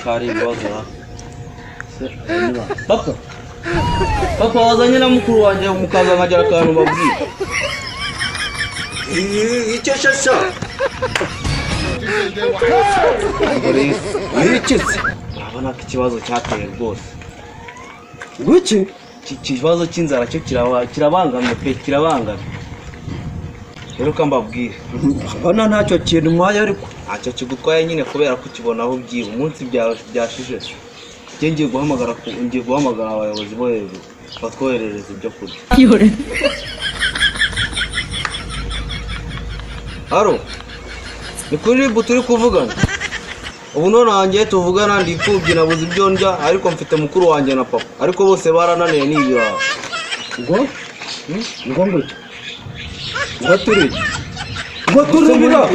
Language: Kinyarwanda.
Kari ibibazo ha. Papa, papa, wazanye na mukuru wanjye mukaza nkagira akantu babwira. Icyo shasha? Iki se? Urabona ko ikibazo cyateye rwose. Ngwiki? Iki kibazo cy'inzara cyo kirabangamye pe, kirabangamye. Rero ko mbabwire. Mbona ntacyo kintu ntwaye ariko. Ntacyo kigutwaye nyine, kubera ko ukibonaho ubyiba umunsi byashije. Njye ngiye guhamagara abayobozi bo hejuru batwoherereza ibyo kurya. Haro, ni kuri RIB turi kuvugana ubu. None hanjye tuvugana ndi imfubyi, nabuze ibyo ndya, ariko mfite mukuru wanjye na papa, ariko bose barananiye, ni ibiraha. Ngo ngo ngwiki? Ngo turi ibiraha?